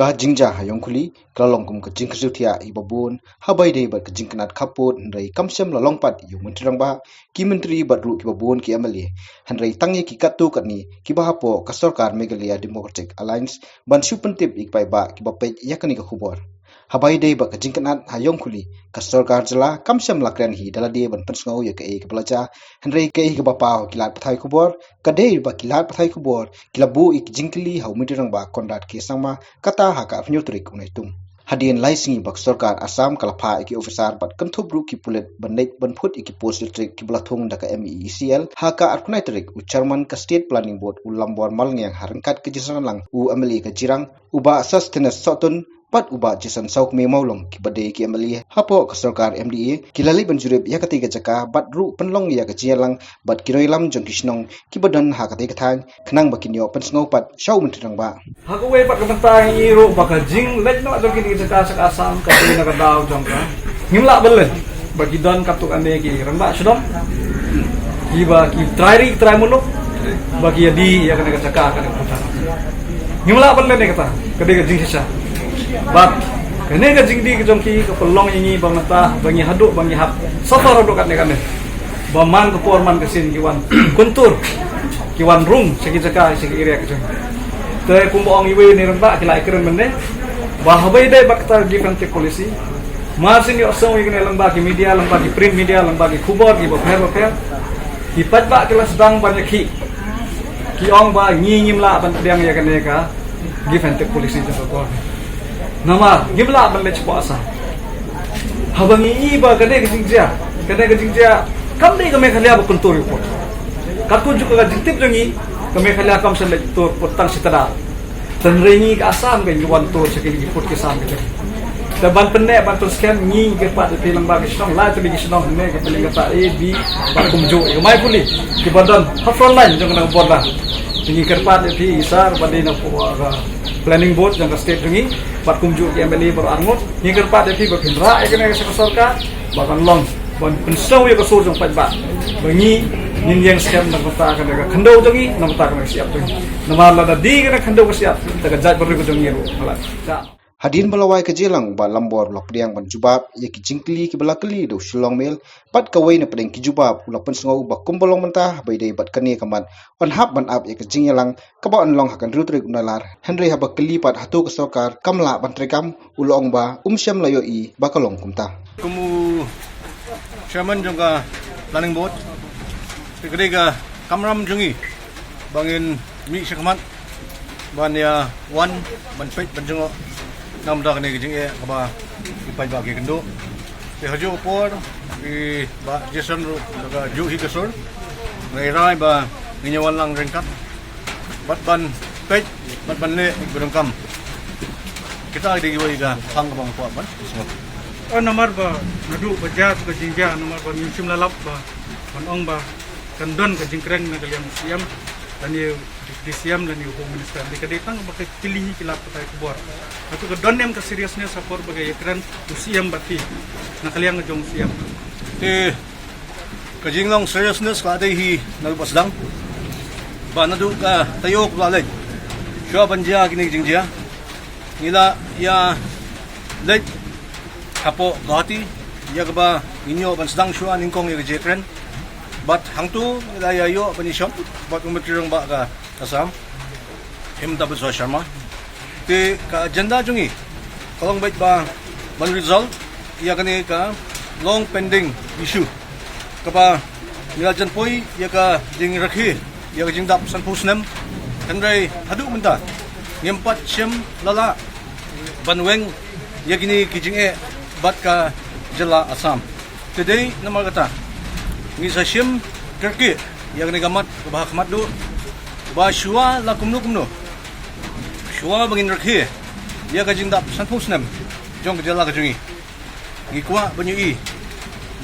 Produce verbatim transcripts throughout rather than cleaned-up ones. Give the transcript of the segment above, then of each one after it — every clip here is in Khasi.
Ka jingjia ha Ïongkhuli ka la long kum ka jingkyrsiewthiah iba bun, haba ïadei bad ka jingkynad khappud, hynrei kam shym la long pat ïa u Myntri Rangbah, ki myntri bad ruh kiba bun ki M L A. Hynrei tang ïa ki katto katne kiba hapoh ka sorkar Meghalaya Democratic Alliance ban shu pyntip ïa ki paidbah kiba peit ïa kane ka khubor. Haba ïadei bad ka jingkynad ha Ïongkhuli, ka sorkar jylla kam shym la kren hi da lade ban pynsngew ïa kaei kaba la jia. Hynrei kaei kaba paw ha ki lad pathai khubor ka dei ba ki lad pathai khubor ki la buh ïa ki jingkylli ha u Myntri Rangbah Conrad K Sangma, kata ha ka arphew tarik u Naitung. Hadien lai sngi ba ka sorkar Assam ka la phah ïa ki officer bad kynthup ruh ki pulit ban leit ban phut ïa ki post electric kiba la thung da ka M E E C L, ha ka arphew tarik u Chairman ka State Planning Board u Lambor Malngiang ha ryngkat ka jingïalang u M L A ka Jirang, u Bah Sosthenes Sohtun, bad u Bah Jason Sawkmie Mawlong, kiba dei ki M L A hapoh ka sorkar M D A, ki la leit ban jurip ïa katei ka jaka bad ruh pynlong ïa ka jingïalang bad ki nongïalam jong ki shnong kiba don ha katei ka thaiñ, khnang ba kin ïoh pynsngew pat sha u Myntri Rangbah. Ha kawei pat ka bynta ngi ruh ba ka jingleit noh jong kine ki jaka sha ka Assam ka dei na ka daw jong ka. Ngim lah ban leh ba ki don katto katne ki rangbah shnong kiba ki trai ri trai muluk ba ki ïadie ïa kane ka jaka kane ka pyrthei. Ngim lah ban leh ne kata, ka dei ka jingshisha. Bad kane ka jingdie ka jong ki ka pynlong ïa ngi ba mynta ba ngi haduh ba ngi hap suffer haduh katne katne. Ba man ka por man ka sien ki wan kyntur, ki wan rung sha ki jaka, sha ki area ka jong. Te kumba ong iwei na ki rangbah ki la kren mynne ba haba ïadei bad kata give and take policy, mar sien ïohsngew ïa kane lyngba ki media, lyngba ki print media, lyngba ki khubor kiba pher ba pher, ki paidbah ki la sdang ban ïakhih. Ki ong ba ngi ngim lah ban pdiang ïa kane ka give and take policy jong ka government. Namar ngim lah ban leit shapoh Assam. Haba ngi i ba kane ka jingjia, kane ka jingjia kam dei ka Meghalaya ba kyntur ïa pud. Katkum jong ka jingtip jong ngi, ka Meghalaya kam shym leit tur pud tang shi tnat. Hynrei ngi ka Assam ka ngi wan tur sha kine ki pud ki Assam ki jong. Te ban pynneh ban pynskhem, ngi kyrpad ïa phi lyngba ki shnong, lai tylli ki shnong ne ka pynlong kata A B bad kumjuh ïa ka Maipuli kiba don ha front line jong ka border. Ngi kyrpad ïa phi i Sir ba dei na ka planning board jong ka state jong ngi bad kumjuh ki M L A baroh arngut. Ngi kyrpad ïa phi ba phin rah ïa kane ka sha ka sorkar ba kan long ban pynsngew ïa ka sur jong paidbah ba ngi ngin ïeng skhem na ka bynta kane ka khyndew jong ngi, na ka bynta kane ka shyiap jong ngi. Namar lada dei kane ka khyndew ka shyiap, te ka jaitbynriew ka jong ngi ruh ka la jah. Hadien ba la wai ka jingïalang, u Bah Lambor u la pdiang ban jubab ïa ki jingkylli kiba la kylli da u Shillong Mail, bad kawei na pdeng ki jubab u la pynsngew ba kumba long mynta haba ïadei bad kane ka mat yn hap ban ap ïa ka jingïalang kaba yn long ha ka hynriew tarik u Nailar. Hynrei haba kylli pat hato ka sorkar kam lah ban treikam, u la ong ba um shym la ïohi ba ka long kumta. Kum u chairman jong ka planning board, te ka dei ka kamram jong ngi ba ngin mih sha khmat ban ïa wan ban peit ban jngoh na ka bynta kane ka jingeh kaba ki paidbah ki kynduh. Te ha kajuh ka por i Bah Jason ruh da kajuh hi ka sur, nga rai ba ngin ïa wan lang ryngkat bad ban peit bad ban leh ïa kiba donkam. Kita ki dei kiwei ki phang kaba nga kwah ban sngewthuh. Namar ba naduh ba jia ka jingjia, namar ba ngim shym la lap ba ban ong ba kan don ka jingkren na ka liang u C M lane u Deputy C M lane u Home Minister. Te ka dei tang ba ka kylli hi ki lad pathai khubor. Hato ka don ne em ka seriousness ha ka por ba ka ïakren u C M bad phi na ka liang ka jong u C M? Te ka jinglong seriousness ka dei hi naduh ba sdang, ba naduh ka taïew ka ba la leit, shuwa ban jia kine ki jingjia, ngi la ïa leit hapoh Guwahati ïa kaba ngin ïoh ban sdang shuwa nyngkong ïa ka jingkren. Bad hangto ngi la ïa ïoh ban ïashong bad u Myntri Rangbah ka Assam, Himanta Biswa Sarma. Te ka agenda jong ngi ka long beit ba ban resolve ïa kane ka long pending issue kaba ngi la jan poi ïa ka jingrakhe ïa ka jingdap sanphew snem. Hynrei haduh mynta ngim pat shym la lah ban weng ïa kine ki jingeh bad ka jylla Assam. Te dei namar kata ngi sa shim kyrkieh ïa kane ka mat kaba ha khmat duh, ba shuwa la kumno kumno, shuwa ba ngin rakhe ïa ka jingdap sanphew snem jong ka jylla ka jong ngi, ngi kwah ban ïohi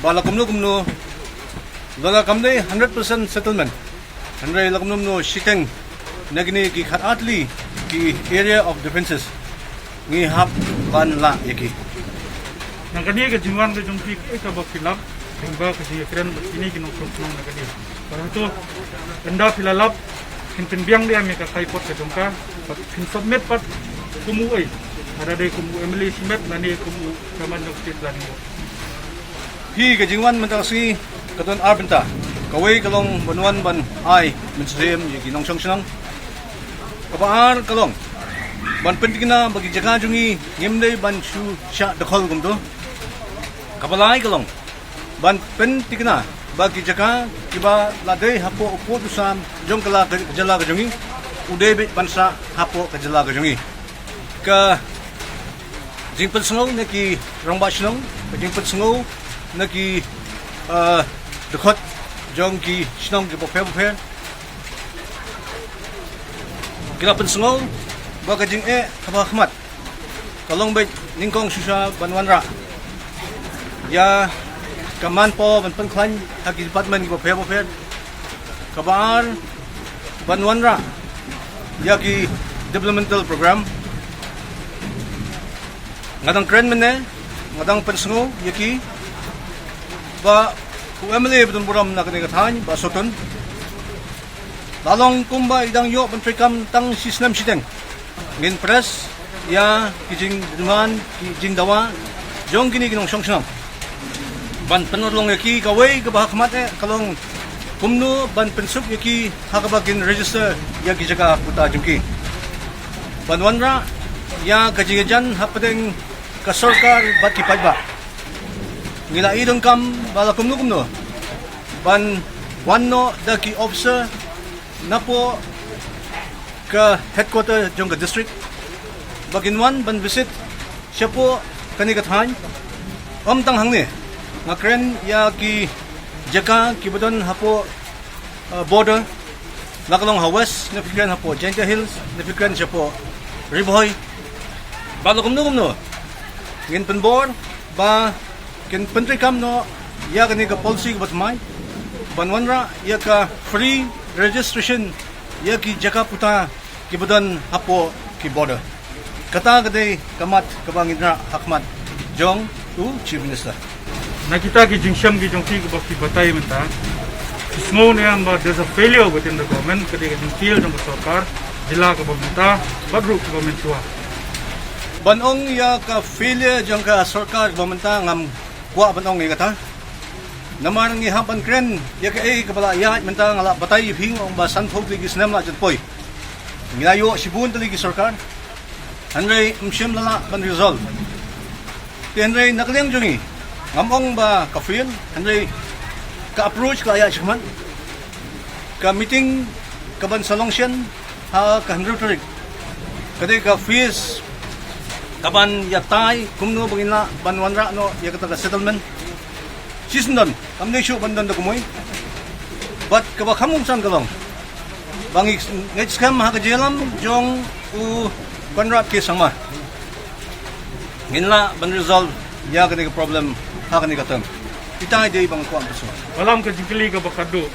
ba la kumno kumno, lada kam dei hundred percent settlement, hynrei la kumno kumno shiteng na kine ki khatar tylli ki area of differences, ngi hap ban lah ïa ki. Na kane ka jingwan ka jong phi, kaei kaba phi lap lyngba ka jingïakren bad kine ki nongshong shnong na kane? Bad hato ynda phi la lap, phin pynbiang ne em ïa ka kaipot ka jong ka, bad phin submit pat kum uei? Lada dei kum u M L A shimet lane kum u chairman jong state planning board. Hi ka jingwan mynta ka sngi ka don ar bynta. Kawei ka long ban wan ban ai mynsiem ïa ki nongshong shnong. Kaba ar ka long ban pynthikna ba ki jaka jong ngi ngim dei ban shu shah dkhot kumto. Kaba lai ka long ban pynthikna ba ki jaka kiba la dei hapoh u pud u sam jong ka la ka jylla ka jong ngi u dei beit ban shah hapoh ka jylla ka jong ngi. Ka jingpynsngew na ki rangbah shnong, ka jingpynsngew na ki, ah, dkhot jong ki shnong kiba pher ba pher. Ki la pynsngew ba ka jingeh kaba khmat ka long beit nyngkong shisha ban wanrah ïa ka manpower ban pynkhlaiñ ha ki department kiba pher ba pher. Kaba ar ban wanrah ïa ki developmental program. Nga dang kren mynne, nga dang pynsngew ïa ki ba u M L A ba don burom na kane ka thaiñ, Bah Sohtun, la long kumba i dang ïoh ban treikam tang shi snem shiteng. Ngin press ïa ki jingdemand, ki jingdawa jong kine ki nongshong shnong. Ban pynurlong ïa ki, kawei kaba ha khmat eh ka long kumno ban pynsuk ïa ki ha kaba kin register ïa ki jaka puta jong ki. Ban wanrah ïa ka jingïajan hapdeng ka sorkar bad ki paidbah. Ngi la ïoh donkam ba la kumno kumno ban wan noh da ki officer napoh ka headquarter jong ka district ba kin wan ban visit shapoh kane ka thaiñ. Ym tang hangne, nga kren ïa ki jaka kiba don hapoh, uh, border, la ka long ha West, nga phi kren hapoh Jaintia Hills, nga phi kren shapoh Ri Bhoi. Ba la kumno kumno ngin pynbor ba kin pyntreikam noh ïa kane ka policy kaba thymmai ban wanrah ïa ka free registration ïa ki jaka puta kiba don hapoh ki border. Kata ka dei ka mat kaba ngin rah ha khmat jong u Chief Minister. Na kita ki jingshem ki jong ki kiba ki batai mynta, ki sngew ne em ba there's a failure within the government, ka dei ka jingfail jong ka sorkar jylla kaba mynta bad ruh kaba mynshuwa. Ban ong ïa ka failure jong ka sorkar kaba mynta ngam kwah ban ong ïa kata. Namar ngi hap ban kren ïa kaei kaba la ïaid mynta, nga la batai ïa phi, nga ong ba sanphew tylli ki snem la jan poi. Ngi la ïoh shibun tylli ki sorkar, hynrei ym shym la lah ban resolve. Te hynrei na ka liang jong ngi, ngam ong ba ka fail, hynrei ka approach ka la ïaid shakhmat. Ka meeting kaban sa long shen ha ka hynriew tarik, ka dei ka phase kaban ïatai kumno ba ngin lah ban wanrah noh ïa kata ka settlement. Shisyndon kam dei shuh ban don da kumwei. Bad kaba kham kongsan ka long ba ngi ngeit skhem ha ka jingïalam jong u Conrad K Sangma ngin lah ban resolve ïa kane ka problem ha kane ka term. Ita i dei ba nga kwah ban pyrshang. Ba lam ka jingkylli kaba khadduh,